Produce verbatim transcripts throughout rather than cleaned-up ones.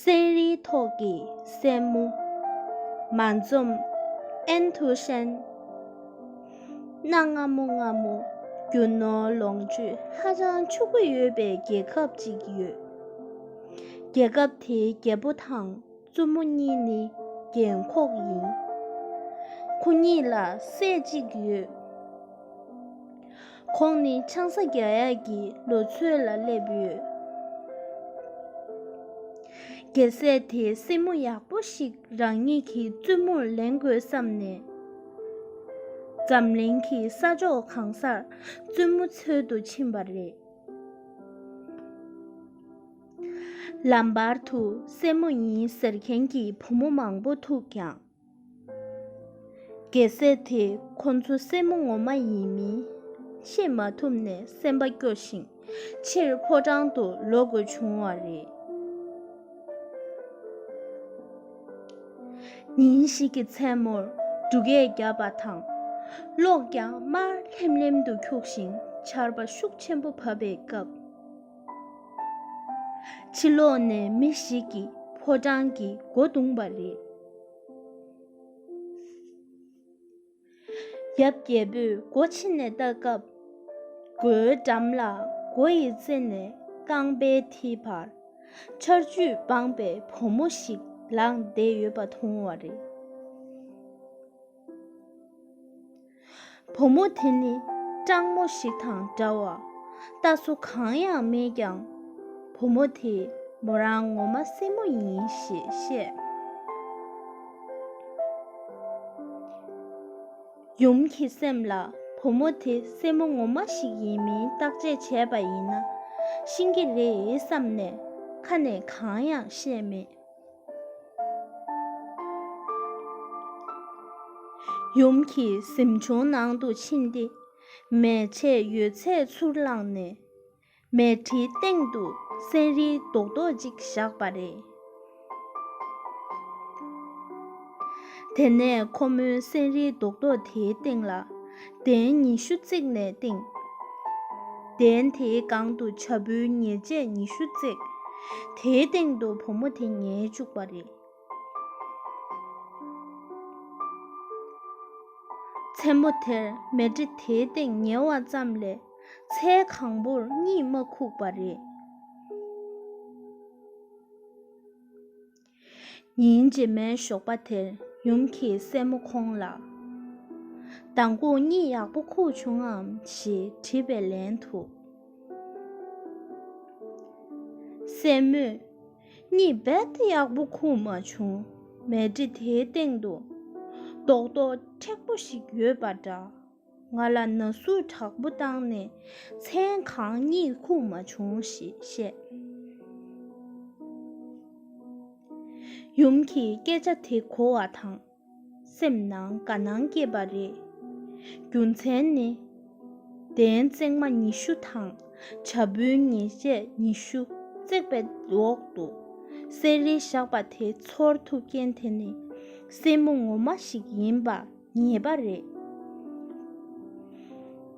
སེམས་རིག་ཐོག་གི་སྲས་མོ། མ་འཛོམས། ཨན་ཐུ་ཧྲན། གནའ་སྔ་མོ་སྔ་མོ། རྒྱུ་ནོར་ལོངས་སྤྱོད་ཧ་ཅང་ཕྱུག་པོ་ཡོད་པའི་རྒྱལ་ཁབ་ཅིག་ཡོད། རྒྱལ་ཁབ་དེའི་རྒྱལ་པོ་དང་བཙུན་མོ་གཉིས་ནི་རྒན་འཁོགས་ཡིན། ཁོ་གཉིས་ལ་སྲས་གཅིག་ཡོད། ཁོང་ནི་ཆང་ས་རྒྱག་ཡག་གི་ལོ་ཚོད་ལ་སླེབས་ཡོད། རྒྱལ་སྲས་དེས་སྲས་མོ་ཡག་པོ་ཞིག་རང་ཉིད་ཀྱི་བཙུན་མོར་ལེན་དགོས་བསམ་ནས། འཛམ་གླིང་གི་ས་ཕྱོགས་གང་སར་བཙུན་མོ་འཚོལ་དུ་ཕྱིན་པ་རེད། ལམ་བར་དུ་སྲས་མོ་ཡིན་ཟེར་མཁན་གྱི་བུ་མོ་མང་པོ་ཐུག་ཀྱང་། རྒྱལ་སྲས་དེས་ཁོ་ཚོ་སྲས་མོ་ངོ་མ་ཡིན་མིན་ཤེས་མ་ཐུབ་ནས་སེམས་པ་སྐྱོ་ཞིང་ཕྱིར་ཕོ་བྲང་དུ་ལོག་དགོས་བྱུང་བ་རེད། ཉིན་ཞིག་གི་མཚན་མོར་འབྲུག་སྐད་བརྒྱབ་པ་དང་། གློག་ཀྱང་དམར་ལྷེམ་ལྷེམ་དུ་འཁྱུག་ཅིང་ཆར་པ་ཤུགས་ཆེན་པོ་བབས་པའི་སྐབས། ཕྱི་ལོགས་ནས་མི་ཞིག་གིས་ཕོ་བྲང་གི་སྒོ་བརྡུངས་པ་རེད། ཡབ་རྒྱལ་པོས་སྒོ་ཕྱེ་ནས་ལྟ་སྐབས། སྒོའི་འགྲམ་ལ་མགོ་ཡི་རྩེ་ནས་རྐང་པའི་མཐིལ་བར་ཆར་ཆུས་སྦངས་པའི་བུ་མོ་ཞིག་ལངས་བསྡད་ཡོད་པ་མཐོང་བ་རེད། བུ་མོ་དེ་ནི་སྤྲང་མོ་ཞིག་དང་འདྲ་བར་ལྟ་སོ་གང་ཡང་མེད་ཀྱང་། བུ་མོ་དེས་མོ་རང་ངོ་མ་སྲས་མོ་ཡིན་ཞེས་བཤད། ཡུམ་གྱི་སེམས་ལ་བུ་མོ་དེ་སྲས་མོ་ངོ་མ་ཞིག་ཡིན་མིན་བརྟག་དཔྱད་བྱས་པ་ཡིན་ན་ཤེས་ཀྱི་རེད་བསམ་ནས་ཁ་ནས་གང་ཡང་བཤད་མེད། ཡུམ་གྱི་གཟིམ་ཆུང་ནང་དུ་ཕྱིན་ཏེ། མལ་ཆས་ཡོད་ཚད་ཚུར་བླངས་ནས། མལ་ཁྲིའི་སྟེང་དུ་སེན་རིའི་རྡོག་རྡོག་ཅིག་བཞག་པ་རེད། དེ་ནས་ཁོ་མོས་སེན་རིའི་རྡོག་རྡོག་དེའི་སྟེང་ལ་གདན་ཉི་ཤུ་བརྩིགས་ནས་བཏིང་། གདན་དེའི་སྒང་དུ་བྱ་ཕོའི་ཉེས་ཆད་ཉི་ཤུ་བརྩིགས། དེའི་སྟེང་དུ་བུ་མོ་དེ་ཉལ་བཅུག་པ་རེད། མཚན་མོ་དེར་མལ་ཁྲི་དེའི་སྟེང་ཉལ་བ་ཙམ་ལས་ཚལ་གང་པོར་གཉིད་མ་ཁུག་པ་རེད། ཉིན་རྗེས་མའི་ཞོགས་པ་དེར་ཡུམ་གྱིས་སྲས་མོ་ཁོང་ལ། མདང་དགོང་གཉིད་ཡག་པོ་ཁུག་བྱུང་ངམ་ཞེས་དྲིས་པའི་ལན་དུ། སྲས་མོས། གཉིད་རྦད་དེ་ཡག་པོ་ཁུག་མ་བྱུང་། མལ་ཁྲི་དེའི་སྟེང་དུ་རྡོག་རྡོག་མཁྲེགས་པོ་ཞིག་ཡོད་པ་འདྲ། ང་ལ་ན་ཟུག་དྲག་པོ་བཏང་ནས་མཚན་གང་གཉིད་ཁུག་མ་བྱུང་ཞེས་བཤད། ཡུམ་གྱིས་སྐད་ཆ་དེ་གོ་བ་དང་། སེམས་ནང་དགའ་སྣང་སྐྱེས་པ་རེད། རྒྱུ་མཚན་ནི། གདན་བརྩེགས་མ་ཉི་ཤུ་དང་བྱ་ཕོའི་ཉེས་ཆད་ཉི་ཤུ་བརྩེགས་པའི་འོག་ཏུ་སེན་རི་བཞག་པ་དེ་ཚོར་ཐུབ་མཁན་དེ་ནི་སྲས་མོ་ངོ་མ་ཞིག་ཡིན་པ་ངེས་པ་རེད།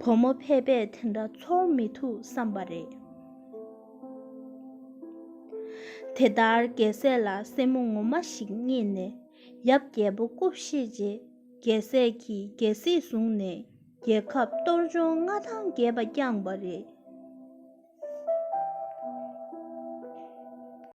བུ་མོ་ཕལ་པས་དེ་འདྲ་ཚོར་མི་ཐུབ་བསམ་པ་རེད། དེ་ལྟར་རྒྱལ་སྲས་ལ་སྲས་མོ་ངོ་མ་ཞིག་རྙེད་ནས་ཡབ་རྒྱལ་པོ་སྐུ་གཤེགས་རྗེས། རྒྱལ་སྲས་ཀྱིས་རྒྱལ་སྲིད་བཟུང་ནས་རྒྱལ་ཁབ་གཏོར་བཅོམ་མངའ་ཐང་རྒྱས་པ་བསྐྱངས་པ་རེད།